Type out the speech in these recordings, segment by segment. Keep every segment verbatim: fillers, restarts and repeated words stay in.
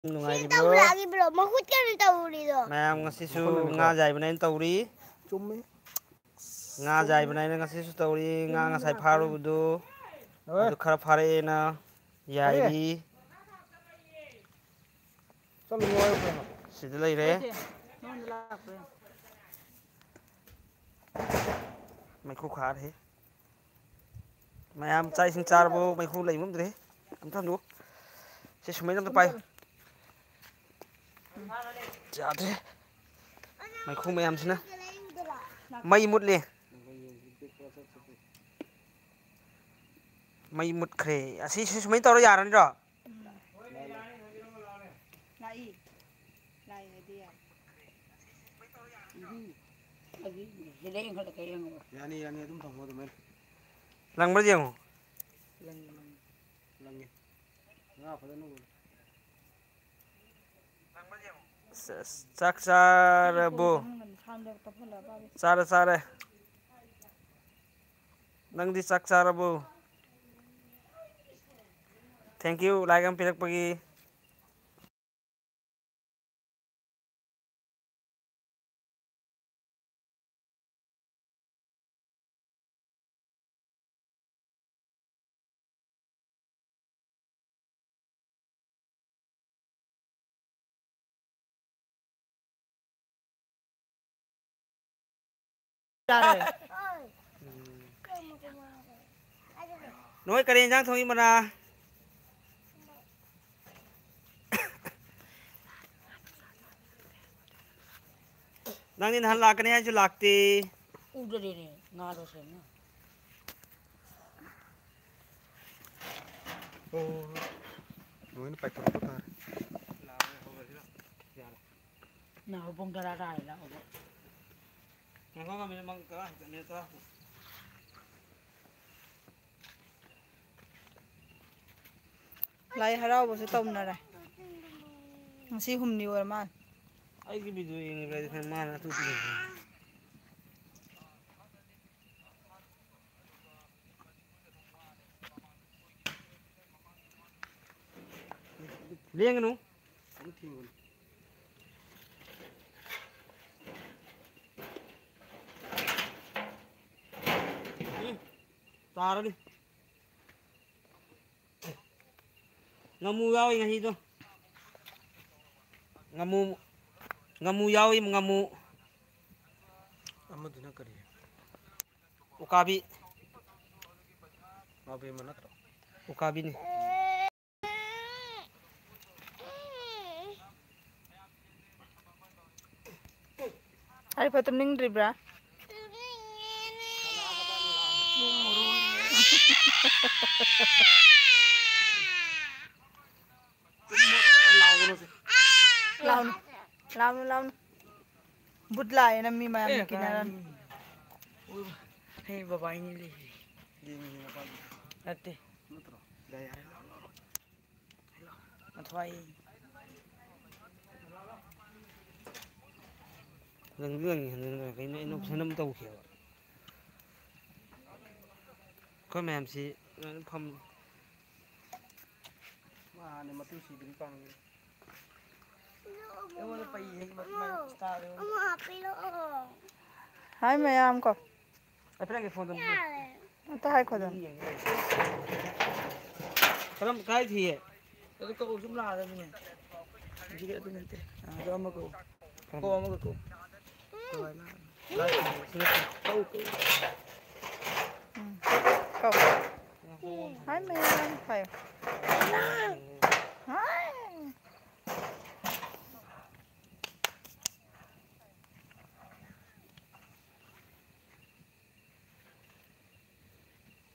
ꯅꯨꯡꯉꯥꯏꯔꯤꯕ꯭ꯔꯣ? ꯇꯧꯔꯛꯏꯕ꯭ꯔꯣ? ꯃꯈꯨꯠ ꯀꯩꯅꯣ ꯇꯧꯔꯤꯗꯣ? ꯃꯌꯥꯝ ꯉꯁꯤꯁꯨ ꯃꯈꯨꯠꯅ ꯉꯥ ꯀꯩꯅꯣ? ꯖꯥꯏꯕꯅꯦꯅ ꯇꯧꯔꯤ꯫ ꯆꯨꯝꯃꯦ꯫ ꯉꯥ ꯖꯥꯏꯕꯅꯦꯅ ꯉꯁꯤꯁꯨ ꯇꯧꯔꯤ꯫ ꯉꯥ ꯉꯁꯥꯏ ꯐꯥꯔꯨꯕꯗꯨ, ꯑꯣꯏ꯫ ꯑꯗꯨ ꯈꯔ ꯐꯥꯔꯛꯑꯦꯅ ꯀꯔꯤ? ꯌꯥꯏꯔꯤ꯫ ꯆꯠꯂꯨ ꯍꯥꯏꯌꯨ ꯀꯩꯅꯣ꯫ ꯁꯤꯗ ꯂꯩꯔꯦ꯫ ꯅꯠꯇꯦ, ꯅꯉꯣꯟꯗ ꯂꯥꯛꯄ꯭ꯔꯥ ꯌꯦꯡꯉꯣ꯫ ꯃꯩꯈꯨ ꯈꯥꯔꯦ꯫ ꯃꯌꯥꯝ ꯆꯥꯛ ꯏꯁꯤꯡ ꯆꯥꯔꯕꯣ? ꯃꯩꯈꯨ ꯂꯩꯕ ꯉꯝꯗ꯭ꯔꯦ꯫ ꯑꯝꯇ ꯍꯟꯗꯣꯛꯑꯣ꯫ ꯁꯤ ꯁꯨꯃꯥꯏꯅ ꯑꯝꯇ ꯄꯥꯏꯌꯨ꯫ ꯌꯥꯗ꯭ꯔꯦ꯫ ꯃꯩꯈꯨ ꯃꯌꯥꯝꯁꯤꯅ꯫ ꯃꯩ ꯃꯨꯠꯂꯦ꯫ ꯃꯩ ꯃꯨꯠꯈ꯭ꯔꯦ꯫ ꯑꯁꯤ ꯁꯤ ꯁꯨꯃꯥꯏꯅ ꯇꯧꯔ ꯌꯥꯔꯅꯤꯔꯣ? ꯎꯝ꯫ ꯂꯥꯛꯏ꯫ ꯂꯥꯛꯏ ꯍꯥꯏꯗꯤ ꯌꯥꯏ꯫ ꯎꯝ꯫ ꯑꯗꯨ ꯁꯤꯗ ꯌꯦꯡꯈꯠꯂꯛꯀꯦ ꯌꯦꯡꯉꯣ꯫ ꯌꯥꯅꯤ, ꯌꯥꯅꯤ, ꯑꯗꯨꯝ ꯊꯝꯃꯣ ꯑꯗꯨꯃꯥꯏꯅ꯫ ꯂꯪꯕ꯭ꯔꯥ ꯌꯦꯡꯉꯣ꯫ ꯂꯪꯉꯤ, ꯂꯪꯉꯤ꯫ ꯂꯪꯉꯤ꯫ ꯉꯥ ꯐꯖꯅ ꯎꯔꯦ꯫ ꯂꯪꯕ꯭ꯔꯥ ꯌꯦꯡꯉꯣ꯫ ꯆꯥꯛ ꯆꯥꯔꯕꯣ? ꯆꯥꯔꯦ, ꯆꯥꯔꯦ꯫ ꯅꯪꯗꯤ ꯆꯥꯛ ꯆꯥꯔꯕꯣ? Thank you, like ꯑꯃ ꯄꯤꯔꯛꯄꯒꯤ꯫ ꯆꯥꯔꯦ꯫ ꯅꯣꯏ ꯀꯔꯤ ꯏꯟꯖꯥꯡ ꯊꯣꯡꯉꯤꯕꯅ? ꯅꯪꯗꯤ ꯅꯍꯥꯟ ꯂꯥꯛꯀꯅꯤ ꯍꯥꯏꯁꯨ ꯂꯥꯛꯇꯦ꯫ ꯎꯗꯔꯦꯅꯦ, ꯉꯥꯗꯣ ꯁꯦꯡꯅ꯫ ꯑꯣ, ꯂꯣꯏꯅ ꯄꯥꯏꯊꯣꯔꯛꯄ ꯇꯥꯔꯦ꯫ ꯅꯍꯥꯟ ꯄꯨꯡ ꯇꯔꯥ ꯇꯥꯔꯦ ꯂꯥꯛꯑꯣꯕ꯫ ꯉꯥꯏꯈꯣ, ꯉꯥꯏꯈꯣ, ꯃꯤꯅꯤꯠ ꯃꯉꯥ, ꯇꯔꯥ ꯈꯛꯇꯅꯦ, ꯇꯔꯥ ꯈꯛꯇ꯫ ꯂꯥꯏ ꯍꯔꯥꯎꯕꯁꯨ ꯇꯧꯅꯔꯦ꯫ ꯉꯁꯤ ꯍꯨꯝꯅꯤ ꯑꯣꯏꯔ ꯃꯥꯜꯂꯦ꯫ ꯑꯩꯒꯤ video ꯌꯦꯡꯉꯤꯕ꯭ꯔꯥ ꯍꯥꯏꯗꯤ ꯈꯪ-, ꯃꯥꯅ ꯑꯗꯨ ꯌꯦꯡꯉꯤ꯫ ꯂꯦꯡꯒꯅꯨ꯫ ꯑꯗꯨꯝ ꯊꯤꯡꯕꯅꯤ꯫ ꯎꯝ, ꯇꯥꯔꯅꯤ꯫ ꯉꯥꯃꯨ ꯌꯥꯎꯏ ꯉꯁꯤꯗꯣ꯫ ꯉꯥꯃꯨ, ꯉꯥꯃꯨ ꯌꯥꯎꯏ, ꯉꯥꯃꯨ꯫ ꯑꯃꯗꯨꯅ ꯀꯔꯤ? ꯎꯀꯥꯕꯤ꯫ ꯉꯥꯕꯦꯝꯃ ꯅꯠꯇ꯭ꯔꯣ? ꯎꯀꯥꯕꯤꯅꯤ꯫ ꯑꯔꯤꯐ ꯇꯨꯝꯅꯤꯡꯗ꯭ꯔꯤꯕ꯭ꯔꯥ? ꯂꯥꯎꯅꯨ, ꯂꯥꯎꯅꯨ, ꯂꯥꯎꯅꯨ, ꯂꯥꯎꯅꯨ꯫ ꯕꯨꯠ ꯂꯥꯛꯑꯦꯅ ꯃꯤ ꯃꯌꯥꯝ ꯑꯦ, ꯀꯤꯅꯔꯝꯃꯤ꯫ ꯀꯥꯏꯗꯩꯅꯣ? ꯍꯦ, ꯕꯕꯥꯏꯅꯤ ꯂꯩꯔꯤ꯫ ꯅꯠꯇꯦ꯫ ꯅꯠꯇ꯭ꯔꯣ? ꯌꯥꯏ, ꯌꯥꯏ, ꯂꯥꯎ, ꯂꯥꯎ, ꯂꯥꯎ꯫ ꯃꯊ꯭ꯋꯥꯏ꯫ ꯂꯪꯗꯤ ꯂꯪꯉꯤ, ꯍꯟꯗꯛ ꯀꯩꯅꯣ inauguration ꯑꯃ ꯇꯧꯈꯤꯕ꯫ ꯑꯩꯈꯣꯏ ꯃꯌꯥꯝꯁꯤ ꯂꯣꯏꯅ ꯐꯝ-, ꯃꯥꯅꯦ, ꯃꯇꯨ ꯁꯤꯗ꯭ꯔꯤ ꯀꯥꯟꯒꯤ꯫ ꯑꯩꯉꯣꯟꯗ ꯄꯩ ꯍꯦꯛ ꯃꯇꯨ ꯃꯥꯏ ꯁ꯭ꯇꯥꯔ ꯑꯩꯉꯣꯟꯗ꯫ ꯑꯃ ꯍꯥꯞꯄꯤꯔꯛꯑꯣ꯫ ꯍꯥꯏ ꯃꯌꯥꯝ ꯀꯣ꯫ ꯑꯩ ꯄꯤꯔꯛꯀꯦ ꯐꯣꯟꯗꯣ꯫ ꯌꯥꯔꯦ꯫ ꯑꯝꯇ ꯍꯥꯏꯈꯣꯗꯅ꯫ ꯀꯔꯝ, ꯀꯥꯏ ꯊꯤꯌꯦ? ꯑꯗꯨ ꯀꯛꯎ, ꯁꯨꯝ ꯂꯥꯛꯑꯗꯕꯅꯦ꯫ ꯍꯧꯖꯤꯛꯀꯤ ꯑꯗꯨ ꯅꯠꯇꯦ꯫ ꯑ, ꯑꯗꯨ ꯑꯃ ꯀꯛꯎ꯫ ꯀꯔꯝꯕ? ꯀꯛꯎ, ꯑꯃ ꯀꯛꯎ꯫ ꯀꯛꯎ, ꯀꯛꯎ꯫ ꯎꯝ꯫ ꯀꯛꯎ꯫ ꯍꯥꯏ ꯃꯌꯥꯝ ꯍꯥꯏꯌꯣ꯫ ꯍꯥꯏ꯫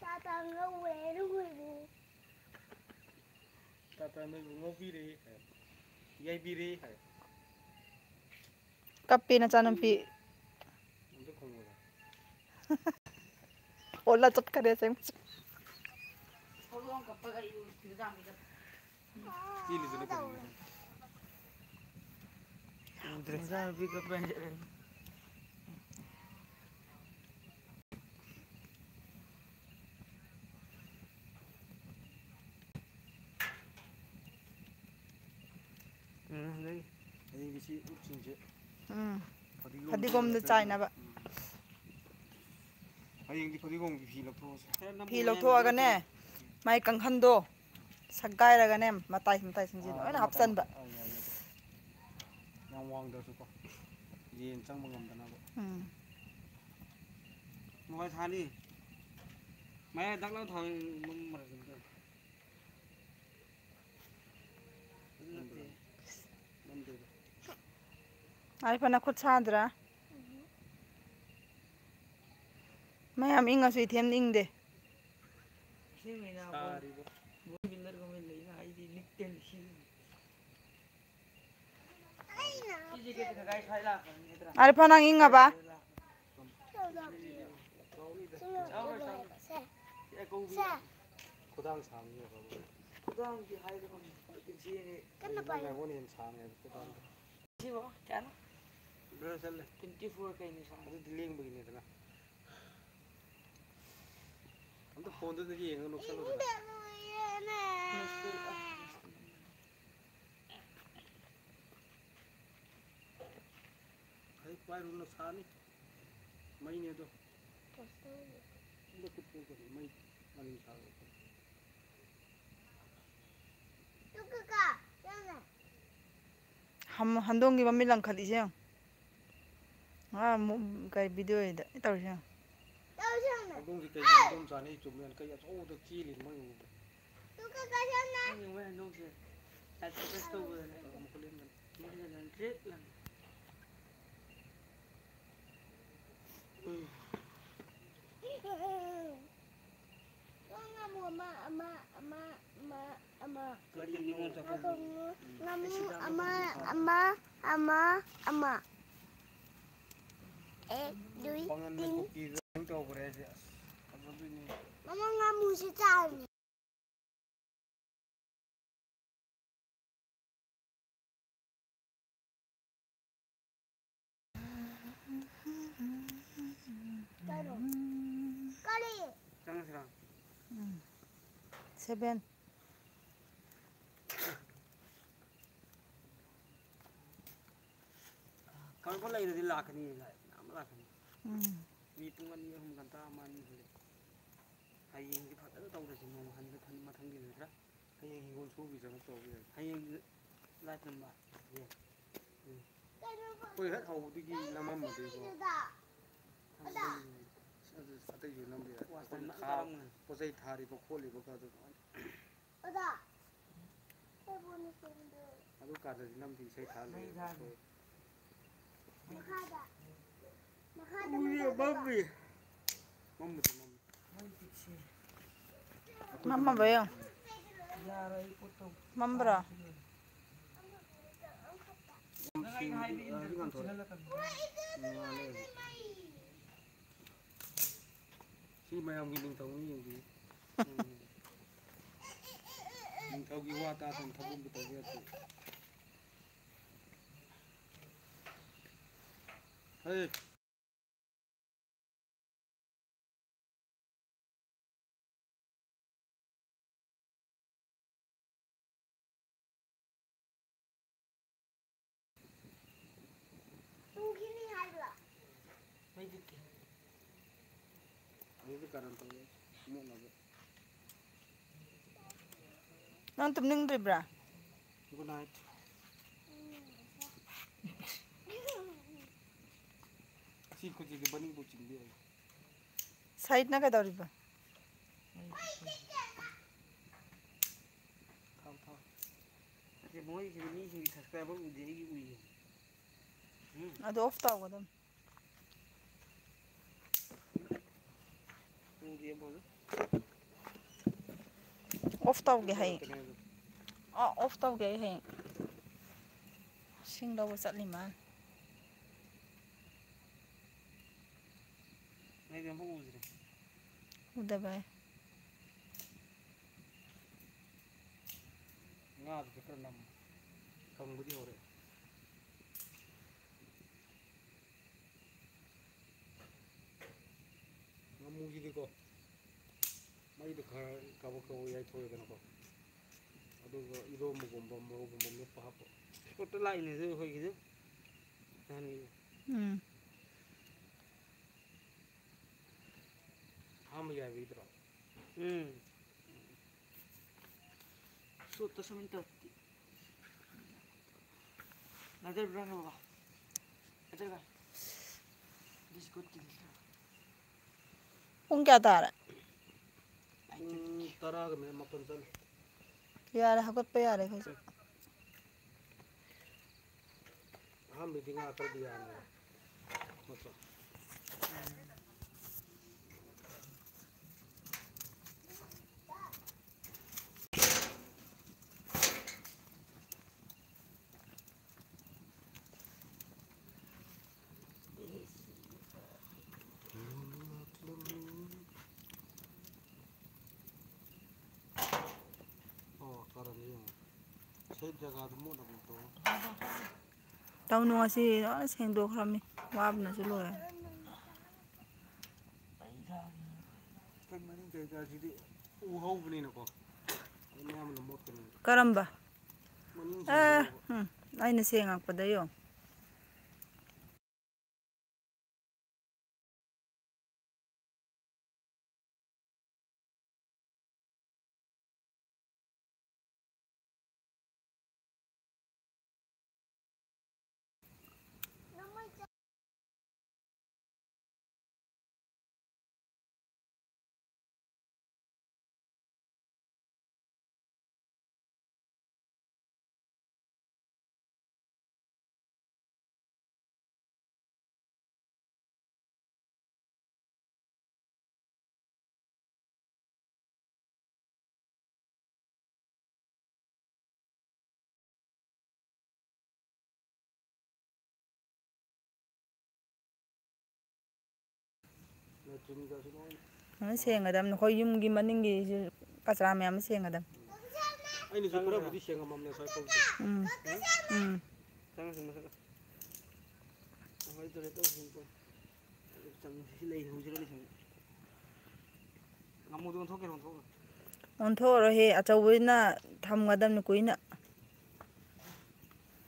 ꯇꯥꯇꯥ ꯉꯧꯋꯦ, ꯑꯗꯨꯕꯨ꯫ ꯇꯥꯇꯥ ꯅꯣꯏꯕꯨ ꯉꯧꯕꯤꯔꯦ ꯍꯥꯏ꯫ ꯌꯥꯏꯕꯤꯔꯦ ꯍꯥꯏ꯫ ꯀꯞꯄꯦ ꯅꯆꯥꯅꯨꯄꯤ꯫ ꯑꯝꯇ ꯈꯨꯝꯃꯨꯗ꯫ ꯑꯣꯜꯂ ꯆꯠꯈꯔꯦ ꯑꯁꯦꯡꯕ꯫ ꯆꯦꯜꯂꯤꯗꯨꯅ ꯀꯔꯤꯅꯣ? ꯎꯗ꯭ꯔꯦ꯫ ꯃꯆꯥꯅꯨꯄꯤ ꯀꯞꯄꯦ ꯍꯥꯏꯔꯛꯑꯦ꯫ ꯎꯝ, ꯑꯗꯩ ꯑꯗꯒꯤ ꯁꯤ ꯎꯠꯁꯤꯡꯁꯦ ꯎꯝ꯫ ꯐꯗꯤꯒꯣꯝ ꯐꯗꯤꯒꯣꯝꯗ ꯇꯧꯔꯒ ꯆꯥꯏꯅꯕ꯫ ꯎꯝ꯫ ꯍꯌꯦꯡꯗꯤ ꯐꯗꯤꯒꯣꯝꯒꯤ ꯐꯤ ꯂꯧꯊꯣꯛꯑꯁꯦ꯫ ꯈꯔ ꯅꯝꯃꯨ ꯐꯤ ꯃꯌꯥꯏ ꯂꯧꯊꯣꯛꯑꯒꯅꯦ, ꯃꯅꯨꯡꯗ꯫ ꯃꯥꯏ ꯀꯥꯡꯈꯟꯗꯣ ꯁꯛꯒꯥꯏꯔꯒꯅꯦ, ꯃꯇꯥꯏ ꯃꯇꯥꯏꯁꯤꯡꯁꯦ ꯑꯥ, ꯂꯣꯏꯅ ꯑꯗꯨ ꯃꯇꯥꯏ ꯍꯥꯞꯆꯟꯕ꯫ ꯃꯇꯥꯏ, ꯑꯥ, ꯌꯥꯏ, ꯌꯥꯏ, ꯑꯗꯨ꯫ ꯌꯥꯝ ꯋꯥꯡꯗ꯭ꯔꯁꯨꯀꯣ, ꯌꯦꯟ ꯆꯪꯕ ꯉꯝꯗꯅꯕ꯫ ꯎꯝ꯫ ꯃꯣꯏ ꯊꯥꯅꯤ꯫ ꯃꯌꯥꯏ ꯗꯛ ꯂꯥꯎ ꯊꯥꯎ ꯃꯔꯛꯁꯤꯗ꯫ ꯑꯗꯨ ꯅꯠꯇꯦ꯫ ꯅꯝꯗꯦꯗ꯫ ꯑꯥꯔꯤꯐ, ꯅꯈꯨꯠ ꯁꯥꯗ꯭ꯔꯥ? ꯃꯌꯥꯝ ꯏꯪꯉꯁꯨ ꯏꯊꯦꯝ ꯏꯪꯗꯦ꯫ ꯁꯥꯔꯤꯕ꯫ ꯑꯥꯔꯤꯐ, ꯅꯪ ꯏꯪꯉꯕ? ꯈꯨꯗꯥꯡ ꯁꯥꯡꯉꯤ꯫ ꯈꯨꯗꯥꯡꯗꯤ ꯍꯥꯏꯕ ꯉꯝꯗꯦ꯫ ꯀꯟꯅ ꯄꯥꯏꯌꯨ꯫ ꯑꯩꯉꯣꯟꯗ ꯍꯦꯟꯅ ꯁꯥꯡꯉꯦ ꯈꯨꯗꯥꯡꯗꯤ꯫ ꯁꯤꯕꯣ ꯀꯌꯥꯅꯣ? ꯕ꯭ꯔ ꯆꯠꯂꯦ꯫ Twenty four ꯀꯩꯅꯣ ꯁꯥꯡꯉꯦ꯫ ꯑꯗꯨꯗꯤ ꯂꯦꯡꯕꯒꯤꯅꯤꯗꯅ꯫ ꯑꯝꯇ ꯐꯣꯟꯗꯨꯗ ꯌꯦꯡꯉ ꯅꯣꯛꯁꯜꯂꯨꯗꯅ꯫ ꯏꯪꯗꯕꯅ꯫ ꯍꯩ ꯄꯥꯏꯔꯨꯅꯨ ꯁꯥꯅꯤ꯫ ꯃꯩꯅꯦ ꯑꯗꯣ꯫ ꯁꯤꯗ ꯀꯨꯞꯄꯣ ꯀꯩꯅꯣ, ꯃꯩ ꯃꯅꯤꯡ ꯊꯥꯔꯛꯑꯣ꯫ ꯍꯝ-, ꯍꯟꯗꯣꯡꯒꯤ ꯃꯃꯤꯠ ꯂꯪꯈꯠꯂꯤꯁꯦ ꯌꯦꯡꯉꯣ꯫ ꯑꯥ, ꯃꯨ-, ꯀꯩ video ꯗ ꯇꯧꯔꯤꯁꯦ ꯌꯦꯡꯉꯣ꯫ ꯍꯧꯗꯣꯡꯁꯤ ꯀꯩꯒꯤꯅꯣ ꯑꯗꯨꯝ ꯆꯥꯅꯩ ꯆꯨꯝꯃꯦ꯫ ꯀꯩ ꯑꯆꯧꯕꯗ ꯆꯦꯜꯂꯤꯅꯣ ꯃꯣꯏ ꯎꯕꯗ꯫ ꯅꯪ ꯌꯦꯡꯉꯣ ꯍꯧꯗꯣꯡꯁꯦ꯫ Light focus ꯇꯧꯕꯗꯅꯦ꯫ ꯃꯈꯨꯠ ꯂꯦꯡꯗꯅ꯫ ꯃꯈꯨꯠ ꯂꯦꯡꯗꯅ ꯗ꯭ꯔꯤꯠ ꯂꯪꯉꯦ꯫ ꯎꯝ꯫ ꯉꯥꯃꯨ ꯑꯃ, ꯑꯃ, ꯑꯃ, ꯑꯃ, ꯑꯃ꯫ ꯀꯔꯤꯅꯣ ꯆꯠꯐꯝ? ꯉꯥꯃꯨ ꯑꯃ, ꯑꯃ, ꯑꯃ, ꯑꯃ꯫ ꯑꯦꯛ, ꯗꯨꯏ, ꯄꯥꯡꯒꯟꯗ ꯇꯤꯟ꯫ ꯀꯨꯀꯤꯒ ꯇꯧꯈ꯭ꯔꯦ ꯑꯩꯁꯦ꯫ ꯑꯁ, ꯐꯖꯗꯣꯏꯅꯦ꯫ ꯃꯃꯥ, ꯉꯥꯃꯨꯁꯦ ꯆꯥꯔꯅꯤ꯫ ꯀꯔꯤ? ꯆꯪꯉꯁꯤꯔꯣ? ꯎꯝ꯫ Seven꯫ ꯊꯕꯛ ꯂꯩꯔꯗꯤ ꯂꯥꯛꯀꯅꯤ, ꯂꯥꯛꯑꯦ, ꯃꯌꯥꯝ ꯑꯃ ꯂꯥꯛꯀꯅꯤ꯫ ꯎꯝ꯫ ꯃꯤ ꯄꯨꯡ ꯑꯅꯤ, ꯑꯍꯨꯝ, ꯉꯟꯇꯥ ꯑꯃ, ꯑꯅꯤ ꯍꯧꯖꯤꯛ꯫ ꯍꯌꯦꯡꯗꯤ ꯐꯖꯅ ꯇꯧꯔꯁꯤ, ꯅꯣꯡꯃ ꯍꯟꯕ ꯊꯟ-, ꯃꯊꯪꯒꯤ ꯅꯠꯇ꯭ꯔꯥ? ꯍꯌꯦꯡ ꯍꯤꯡꯒꯣꯜ ꯁꯨꯕꯒꯤ ꯆꯪꯉꯛꯇꯧꯕ ꯌꯥꯏ꯫ ꯍꯌꯦꯡ ꯂꯥꯏ ꯈꯨꯔꯨꯝꯕ꯫ ꯌꯦꯡ꯫ ꯎꯝ꯫ ꯑꯩꯈꯣꯏ ꯍꯦꯛ ꯍꯧꯕꯗꯒꯤ ꯅꯝꯃꯝꯃꯗꯤꯀꯣ꯫ ꯑꯗꯨ ꯑꯇꯩꯁꯨ ꯅꯝꯕ ꯌꯥꯏ꯫ ꯋꯥꯁꯇ ꯑꯩꯈꯣꯏꯅ ꯅꯝ ꯊꯥ-, ꯇꯧꯔꯝꯒꯅꯤ꯫ ꯄꯣꯠ ꯆꯩ ꯊꯥꯔꯤꯕ ꯈꯣꯠꯂꯤꯕ ꯀꯥꯗꯣ꯫ ꯑꯣꯖꯥ, ꯑꯗꯨ ꯀꯥꯟꯗꯗꯤ ꯅꯝꯗꯦ, ꯏꯁꯩ ꯊꯥ ꯂꯩ꯫ ꯃꯩ ꯊꯥꯔꯤ꯫ ꯃꯈꯥꯗ꯫ ꯃꯈꯥꯗ ꯎꯏꯌꯦ, ꯃꯈꯥꯗ꯫ ꯃꯝꯃꯤ꯫ ꯃꯝꯕꯨꯗꯤ ꯃꯝꯃꯤ꯫ ꯃꯩ ꯇꯤꯛꯁꯤ꯫ ꯃꯝꯃꯕ ꯌꯦꯡꯉꯨ꯫ ꯌꯥꯔꯣꯏ, ꯑꯩ ꯄꯣꯠ ꯇꯧ-, ꯃꯝꯕ꯭ꯔꯣ? ꯅꯪ ꯑꯩꯅ ꯍꯥꯏꯕ ꯏꯟꯗ꯭ꯔꯗꯤ ꯉꯥꯟꯊꯣꯔꯛꯑꯦ꯫ ꯆꯤꯜꯍꯜꯂꯛꯀꯅꯤ꯫ ꯎꯝ, ꯉꯥꯜꯂꯦ ꯍꯧꯖꯤꯛ꯫ ꯁꯤ ꯃꯌꯥꯝꯒꯤ ꯅꯤꯡꯊꯧꯅꯤ ꯌꯦꯡꯕꯤꯌꯨ꯫ ꯎꯝ꯫ ꯅꯤꯡꯊꯧꯒꯤ ꯋꯥ ꯇꯥꯗꯅ ꯊꯕꯛ ꯑꯃ ꯇꯧꯕ ꯌꯥꯗꯦ꯫ ꯍꯩ꯫ ꯇꯨꯈꯤꯅꯤ ꯍꯥꯏꯕ꯭ꯔꯣ? ꯃꯩ ꯇꯤꯛꯀꯦ꯫ ꯑꯗꯨꯗꯤ ꯀꯔꯟ ꯇꯧꯔꯦ, ꯃꯨꯠꯅꯕ꯫ ꯅꯪ ꯇꯨꯝꯅꯤꯡꯗ꯭ꯔꯤꯕ꯭ꯔꯥ? Good night꯫ ꯁꯤ ꯈꯨꯖꯤꯗꯨ ꯃꯅꯤꯡꯕꯨ ꯆꯤꯡꯕ ꯌꯥꯏ꯫ ꯁꯥꯏꯠꯅ ꯀꯩꯗꯧꯔꯤꯕ? ꯊꯥꯎ, ꯊꯥꯎ꯫ ꯁꯤ ꯃꯣꯏꯁꯤꯗꯤ ꯃꯤꯁꯤꯡꯒꯤ subscriber ꯎꯗꯦ, ꯑꯩꯒꯤ ꯎꯏꯌꯦ꯫ ꯎꯝ꯫ ꯑꯗꯨ off ꯇꯧꯒꯗꯝ꯫ ꯎꯗꯦ ꯑꯃꯐꯥꯎ꯫ Off ꯇꯧꯒꯦ ꯍꯌꯦꯡ꯫ ꯇꯧꯔꯛꯀꯅꯤ ꯑꯗꯨ꯫ ꯑ, off ꯇꯧꯒꯦ ꯑꯩ ꯍꯌꯦꯡ꯫ ꯁꯤꯡ ꯂꯧꯕ ꯆꯠꯂꯤ ꯃꯥꯅ꯫ ꯑꯩꯗꯤ ꯑꯃꯐꯥꯎ ꯎꯗ꯭ꯔꯦ꯫ ꯎꯗꯕ ꯑꯩ꯫ ꯉꯥꯗꯨꯗꯤ ꯈꯔ ꯅꯝꯃꯨ꯫ ꯀꯪꯕꯗꯤ ꯍꯧꯔꯦ꯫ ꯉꯥꯃꯨꯁꯤꯗꯤꯀꯣ, ꯃꯩꯗ ꯈꯔ ꯀꯥꯕꯛ ꯀꯥꯕꯛ ꯌꯥꯏꯊꯣꯛꯑꯦꯗꯅꯀꯣ, ꯑꯗꯨꯒ ꯏꯔꯣꯝꯕꯒꯨꯝꯕ, ꯃꯣꯔꯣꯛꯒꯨꯝꯕ ꯃꯦꯠꯄ ꯍꯥꯞꯄ꯫ ꯁꯣꯔꯠꯇ ꯂꯥꯛꯏꯅꯦ ꯑꯗꯨ ꯑꯩꯈꯣꯏꯒꯤꯗꯤ꯫ ꯎꯝ꯫ ꯑꯍꯥꯟꯕ ꯌꯥꯏꯕꯒꯤꯗꯨꯔꯣ? ꯎꯝ꯫ ꯁꯣꯠꯇ ꯁꯨꯃꯥꯏꯅ ꯇꯧꯔꯗꯤ꯫ ꯅꯠꯇ꯭ꯔꯒ ꯅꯠꯇ꯭ꯔꯒ ꯕꯤꯁꯀꯨꯠꯇꯤ ꯅꯠꯇ꯭ꯔꯒ꯫ ꯄꯨꯡ ꯀꯌꯥ ꯇꯥꯔꯦ? ꯄꯨꯡ ꯇꯔꯥꯒ ꯃꯤꯅꯤꯠ ꯃꯥꯄꯟ ꯆꯠꯂꯦ꯫ ꯌꯥꯔꯦ, ꯍꯧꯒꯠꯄ ꯌꯥꯔꯦ ꯑꯩꯈꯣꯏꯁꯨ꯫ ꯑꯍꯥꯟꯕꯩꯗꯤ ꯉꯥ ꯈꯔꯗꯤ ꯌꯥꯝꯃꯦ꯫ ꯅꯠꯇ꯭ꯔꯣ? ꯑꯣ, ꯀꯔꯟꯁꯦ ꯌꯦꯡꯉꯣ꯫ ꯁꯤ ꯖꯒꯥꯗꯨ ꯃꯣꯠꯂꯕꯅꯤ ꯇꯧ꯫ ꯇꯧꯅꯨ, ꯉꯁꯤ ꯂꯣꯏ ꯁꯦꯡꯗꯣꯛꯈ꯭ꯔꯕꯅꯤ꯫ ꯋꯥꯕꯅꯁꯨ ꯂꯣꯏꯔꯦ꯫ ꯑꯩꯈꯣꯏ ꯃꯅꯤꯡ ꯀꯩꯀꯥꯁꯤꯗꯤ ꯎ ꯍꯧꯕꯅꯤꯅꯀꯣ꯫ ꯑꯗꯨꯝ ꯑꯌꯥꯝꯕꯅ ꯃꯣꯠꯄꯅꯦꯕ꯫ ꯀꯔꯝꯕ? ꯃꯅꯤꯡꯁꯤꯡꯁꯦ ꯑꯦ, ꯎꯕ꯫ ꯎꯝ, ꯑꯩꯅ ꯁꯦꯡꯉꯛꯄꯗ ꯌꯦꯡꯉꯨ꯫ ꯂꯦꯇ꯭ꯔꯤꯟꯒꯁꯨ ꯂꯣꯏ꯫ ꯐꯖꯅ ꯁꯦꯡꯒꯗꯕꯅꯤ꯫ ꯑꯩꯈꯣꯏ ꯌꯨꯝꯒꯤ ꯃꯅꯤꯡꯒꯤꯁꯨ ꯀꯆꯔꯥ ꯃꯌꯥꯝ ꯑꯃ ꯁꯦꯡꯒꯗꯕꯅꯤ꯫ ꯑꯩꯅꯁꯨ ꯈꯔꯕꯨꯗꯤ ꯁꯦꯡꯉꯝꯃꯕꯅꯦ ꯉꯁꯥꯏ ꯐꯥꯎꯗꯤ꯫ ꯎꯝ꯫ ꯎꯝ꯫ ꯆꯪꯉꯁꯤ ꯃꯊꯛꯇ꯫ ꯍꯣꯏ, ꯇꯣꯏꯂꯦꯠ ꯇꯧꯁꯤ꯫ ꯆꯪꯁꯤ, ꯁꯤ ꯂꯩ ꯍꯧꯖꯤꯛ ꯂꯩꯁꯤ꯫ ꯉꯥꯃꯨꯗꯣ ꯑꯣꯟꯊꯣꯛꯀꯦꯔꯣ, ꯑꯣꯟꯊꯣꯛꯑꯣ? ꯑꯣꯟꯊꯣꯛꯑꯔꯣꯏꯍꯦ, ꯑꯆꯧꯕꯅ ꯊꯝꯒꯗꯕꯅꯤ ꯀꯨꯏꯅ꯫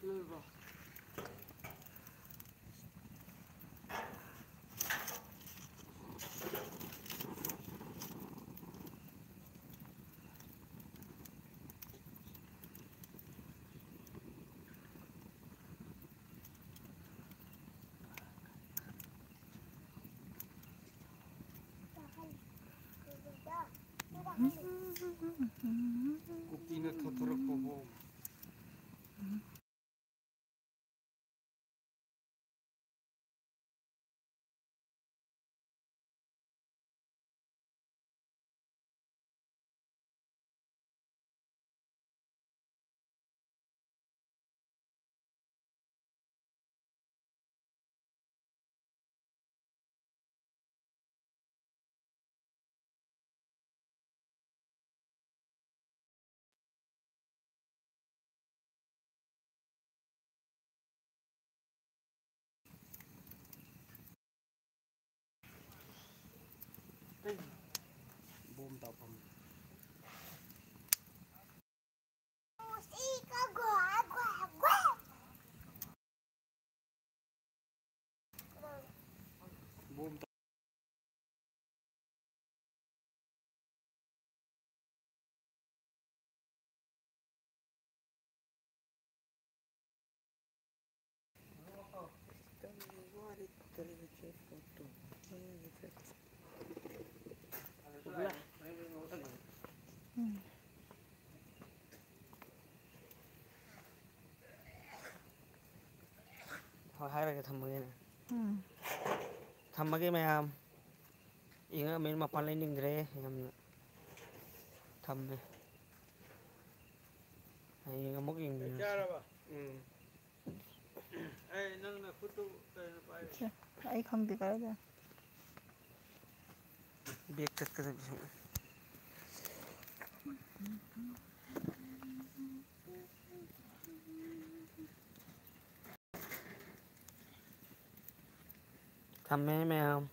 ꯂꯣꯏꯔꯕꯣ? ꯍꯣꯏ, ꯍꯥꯏꯔꯒꯦ, ꯊꯝꯃꯒꯦꯅꯦ꯫ ꯎꯝ꯫ ꯊꯝꯃꯒꯦ ꯃꯌꯥꯝ꯫ ꯌꯦꯡꯉꯛꯑꯃꯤꯅ ꯃꯄꯥꯟ ꯂꯩꯅꯤꯡꯗ꯭ꯔꯦ ꯌꯥꯝꯅ꯫ ꯊꯝꯃꯦ꯫ ꯍꯌꯦꯡ ꯑꯃꯨꯛ ꯌꯦꯡꯃꯤꯟꯅꯔꯁꯤ꯫ ꯆꯥꯔꯕ? ꯎꯝ꯫ ꯑꯩ ꯅꯪ ꯅꯈꯨꯠꯇꯨ ꯀꯩꯅꯣ ꯄꯥꯏꯔꯤ? ꯁꯦ, ꯑꯩ ꯈꯪꯗꯦ ꯀꯗꯥꯏꯗ꯫ ꯕꯦꯛ ꯆꯠꯀꯗꯕꯁꯨ꯫ ꯊꯝꯃꯦ ꯃꯌꯥꯝ꯫